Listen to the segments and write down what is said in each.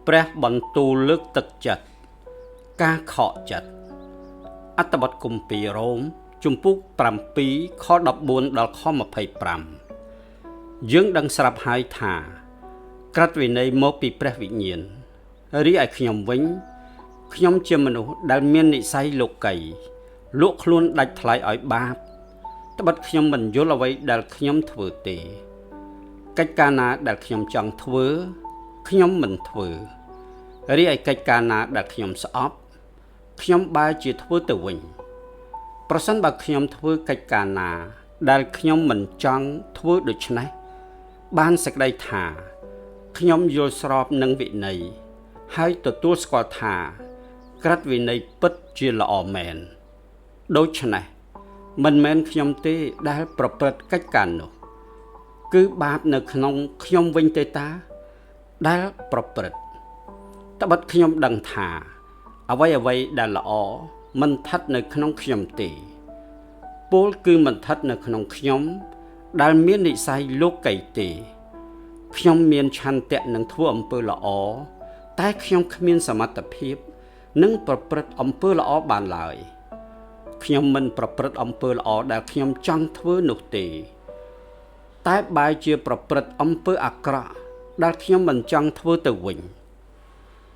ព្រះបន្ទូលលើកទឹកចិត្តការខកចិត្តអត្ថបទគម្ពីររ៉ូមជំពូក7ខ14ដល់ខ25យើងដឹងស្រាប់ហើយថាក្រឹតវិន័យមកពីព្រះវិញ្ញាណរីឯខ្ញុំវិញខ្ញុំជាមនុស្សដែលមាននិស្ស័យលោកីលក់ខ្លួនដាច់ថ្លៃឲ្យបាបត្បិតខ្ញុំមិនយល់អ្វីដែលខ្ញុំធ្វើទេកិច្ចការណាដែលខ្ញុំចង់ធ្វើខ្ញុំមិនធ្វើរីឯកិច្ចការណាដែលខ្ញុំស្អប់ខ្ញុំបែរជាធ្វើទៅវិញប្រសិនបើខ្ញុំធ្វើកិច្ចការណាដែលខ្ញុំមិនចង់ធ្វើដូច្នេះបានសេចក្តីថាខ្ញុំយល់ស្របនឹងវិន័យហើយទទួលស្គាល់ថាក្រឹតវិន័យពិតជាល្អមែនដូច្នេះមិនមែនខ្ញុំទេដែលប្រព្រឹត្តកិច្ចការនោះគឺបាបនៅក្នុងខ្ញុំវិញទេតាដែលប្រព្រឹត្តត្បិតខ្ញុំដឹងថាអ្វីៗដែលល្អមិនស្ថិតនៅក្នុងខ្ញុំទេពោលគឺមិនស្ថិតនៅក្នុងខ្ញុំដែលមាននិស្ស័យលោកីទេខ្ញុំមានឆន្ទៈនឹងធ្វើអំពើល្អតែខ្ញុំគ្មានសមត្ថភាពនឹងប្រព្រឹត្តអំពើល្អបានឡើយខ្ញុំមិនប្រព្រឹត្តអំពើល្អដែលខ្ញុំចង់ធ្វើនោះទេតែបែរជាប្រព្រឹត្តអំពើអាក្រក់ដែលខ្ញុំមិនចង់ធ្វើទៅវិញ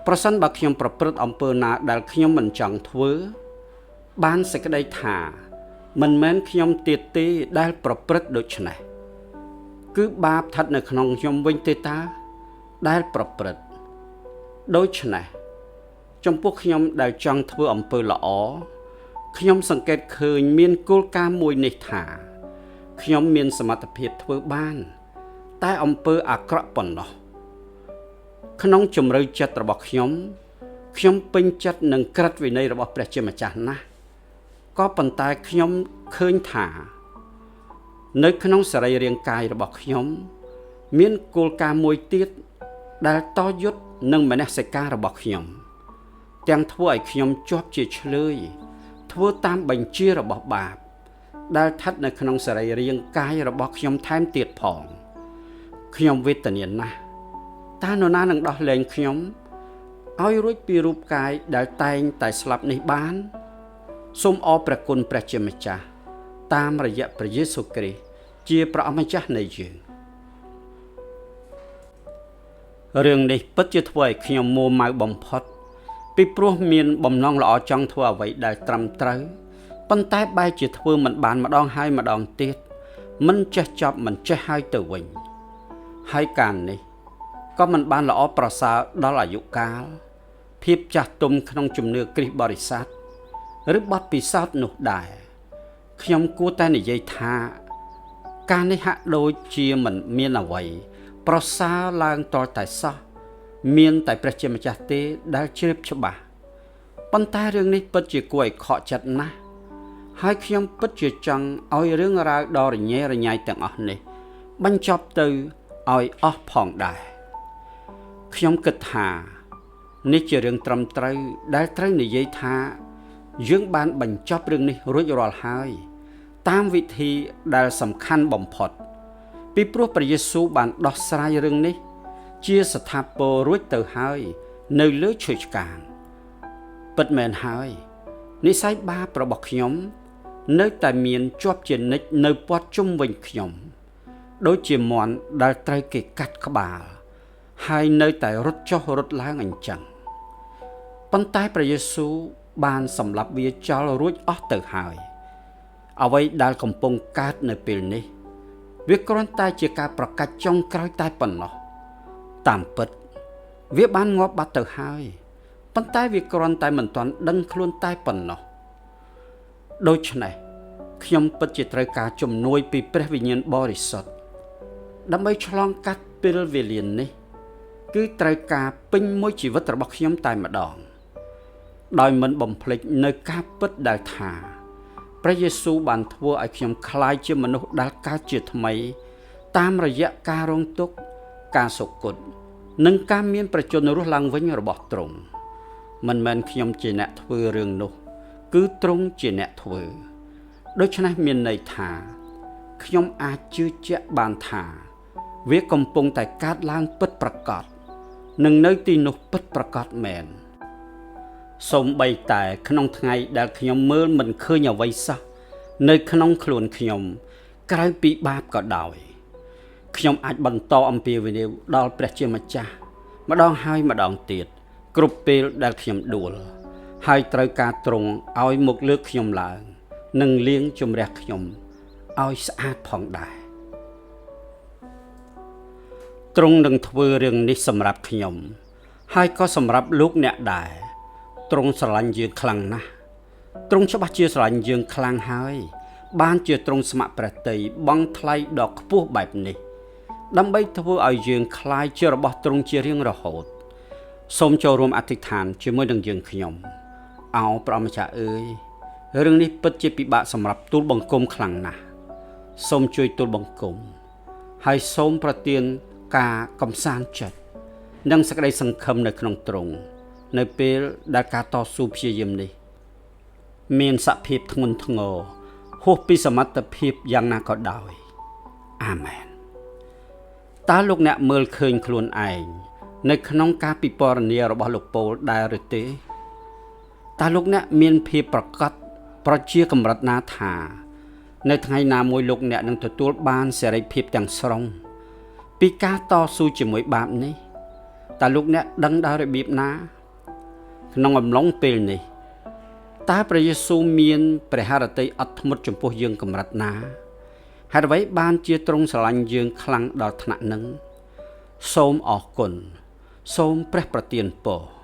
ប្រសិនបើខ្ញុំប្រព្រឹត្តអំពើណាដែលខ្ញុំមិនចង់ធ្វើបានសេចក្តីថាមិនមែនខ្ញុំទៀតទេដែលប្រព្រឹត្តដូច្នេះគឺបាបស្ថិតនៅក្នុងខ្ញុំវិញទេតាដែលប្រព្រឹត្តដូច្នេះចំពោះខ្ញុំដែលចង់ធ្វើអំពើល្អខ្ញុំសង្កេតឃើញមានគោលការណ៍មួយនេះថាខ្ញុំមានសមត្ថភាពធ្វើបានតែអំពើអាក្រក់ប៉ុណ្ណោះក្នុងជំរឿចិត្តរបស់ខ្ញុំខ្ញុំពេញចិត្តនឹងក្រឹតវិន័យរបស់ព្រះជាម្ចាស់ណាស់ក៏ប៉ុន្តែខ្ញុំឃើញថានៅក្នុងសរីរាង្គកាយរបស់ខ្ញុំមានគោលការណ៍មួយទៀតដែលតយុទ្ធនឹងមនសិការរបស់ខ្ញុំទាំងធ្វើឲ្យខ្ញុំជាប់ជាឈ្លើយធ្វើតាមបញ្ជារបស់បាបដែលស្ថិតនៅក្នុងសរីរាង្គកាយរបស់ខ្ញុំថែមទៀតផងខ្ញុំវេទនាណាស់តើនរណានឹងដោះលែងខ្ញុំឲ្យរួចពីរូបកាយដែលតែងតែស្លាប់នេះបានសូមអរព្រះគុណព្រះជាម្ចាស់តាមរយៈព្រះយេស៊ូវគ្រីស្ទជាព្រះអម្ចាស់នៃយើងរឿងនេះពិតជាធ្វើឲ្យខ្ញុំមួម៉ៅបំផុតពីព្រោះមានបំណងល្អចង់ធ្វើអ្វីដែលត្រឹមត្រូវប៉ុន្តែបែរជាធ្វើមិនបានម្ដងហើយម្ដងទៀតមិនចេះចប់មិនចេះហើយទៅវិញហើយការនេះក៏មិនបានល្អប្រសើរដល់អាយុកាលភាពចាស់ទុំក្នុងជំនឿគ្រីស្ទបរិស័ទឬបទពិសោធន៍នោះដែរខ្ញុំគួរតែនិយាយថាការនេះហាក់ដូចជាមិនមានអ្វីប្រសើរឡើងទាល់តែសោះមានតែព្រះជាម្ចាស់ទេដែលជ្រាបច្បាស់ប៉ុន្តែរឿងនេះពិតជាគួរឲ្យខកចិត្តណាស់ហើយខ្ញុំពិតជាចង់ឲ្យរឿងរ៉ាវដ៏រញ៉េរញ៉ៃទាំងអស់នេះបញ្ចប់ទៅឲ្យអស់ផងដែរខ្ញុំគិតថានេះជារឿងត្រឹមត្រូវដែលត្រូវនិយាយថាយើងបានបញ្ចប់រឿងនេះរួចរាល់ហើយតាមវិធីដែលសំខាន់បំផុតពីព្រោះព្រះយេស៊ូវបានដោះស្រាយរឿងនេះជាស្ថាពររួចទៅហើយនៅលើឈើឆ្កាងពិតមែនហើយនិស្ស័យបាបរបស់ខ្ញុំនៅតែមានជាប់ជានិច្ចនៅព័ទ្ធជុំវិញខ្ញុំដូចជាមាន់ដែលត្រូវគេកាត់ក្បាលហើយនៅតែរត់ចុះរត់ឡើងអញ្ចឹងប៉ុន្តែព្រះយេស៊ូវបានសម្លាប់វាចោលរួចអស់ទៅហើយអ្វីដែលកំពុងកើតនៅពេលនេះវាគ្រាន់តែជាការប្រកាសចុងក្រោយតែប៉ុណ្ណោះតាមពិតវាបានងាប់បាត់ទៅហើយប៉ុន្តែវាគ្រាន់តែមិនទាន់ដឹងខ្លួនតែប៉ុណ្ណោះដូច្នេះខ្ញុំពិតជាត្រូវការជំនួយពីព្រះវិញ្ញាណបរិសុទ្ធដើម្បីឆ្លងកាត់ពេលវេលានេះគឺត្រូវការពេញមួយជីវិតរបស់ខ្ញុំតែម្ដងដោយមិនបំភ្លេចនៅការពិតដែលថាព្រះយេស៊ូវបានធ្វើឲ្យខ្ញុំក្លាយជាមនុស្សដែលកើតជាថ្មីតាមរយៈការរងទុក្ខការសុគតនិងការមានព្រះជន្មរស់ឡើងវិញរបស់ទ្រង់មិនមែនខ្ញុំជាអ្នកធ្វើរឿងនោះគឺទ្រង់ជាអ្នកធ្វើដូច្នេះមានន័យថាខ្ញុំអាចជឿជាក់បានថាវាកំពុងតែកើតឡើងពិតប្រាកដ នឹងនៅទីនោះពិតប្រាកដមែនសូម្បីតែក្នុងថ្ងៃដែលខ្ញុំមើលមិនឃើញអ្វីសោះនៅក្នុងខ្លួនខ្ញុំក្រៅពីបាបក៏ដោយខ្ញុំអាចបន្តអំពាវនាវដល់ព្រះជាម្ចាស់ម្ដងហើយម្ដងទៀតគ្រប់ពេលដែលខ្ញុំដួលហើយត្រូវការទ្រង់ឲ្យមកលើកខ្ញុំឡើងនិងលាងជម្រះខ្ញុំឲ្យស្អាតផងដែរទ្រង់នឹងធ្វើរឿងនេះសម្រាប់ខ្ញុំហើយក៏សម្រាប់លោកអ្នកដែរទ្រង់ស្រឡាញ់យើងខ្លាំងណាស់ទ្រង់ច្បាស់ជាស្រឡាញ់យើងខ្លាំងហើយបានជាទ្រង់ស្ម័គ្រព្រះទ័យបង់ថ្លៃដ៏ខ្ពស់បែបនេះដើម្បីធ្វើឲ្យយើងក្លាយជារបស់ទ្រង់ជារៀងរហូតសូមចូលរួមអធិដ្ឋានជាមួយនឹងយើងខ្ញុំអោព្រះម្ចាស់អើយរឿងនេះពិតជាពិបាកសម្រាប់ទូលបង្គំខ្លាំងណាស់សូមជួយទូលបង្គំហើយសូមប្រទានការកំសាន្តចិត្តនិងសេចក្តីសង្ឃឹមនៅក្នុងទ្រង់នៅពេលដែលការតស៊ូព្យាយាមនេះមានសភាពធ្ងន់ធ្ងរហួសពីសមត្ថភាពយ៉ាងណាក៏ដោយអាមែនតើលោកអ្នកមើលឃើញខ្លួនឯងនៅក្នុងការពិពណ៌នារបស់លោកប៉ូលដែរឬទេតើលោកអ្នកមានភាពប្រកបប្រជាកម្រិតណាថានៅថ្ងៃណាមួយលោកអ្នកនឹងទទួលបានសេរីភាពទាំងស្រុងពីការតស៊ូជាមួយបាបនេះតើលោកអ្នកដឹងដល់របៀបណាក្នុងអំឡុងពេលនេះតើព្រះយេស៊ូវមានព្រះハរតីអត់ធ្មត់ចំពោះយើងកម្រិតណាហេតុអ្វីបានជាទ្រង់ស្រឡាញ់យើងខ្លាំងដល់ថ្នាក់នឹងសូមអរគុណសូមព្រះប្រទានពរ។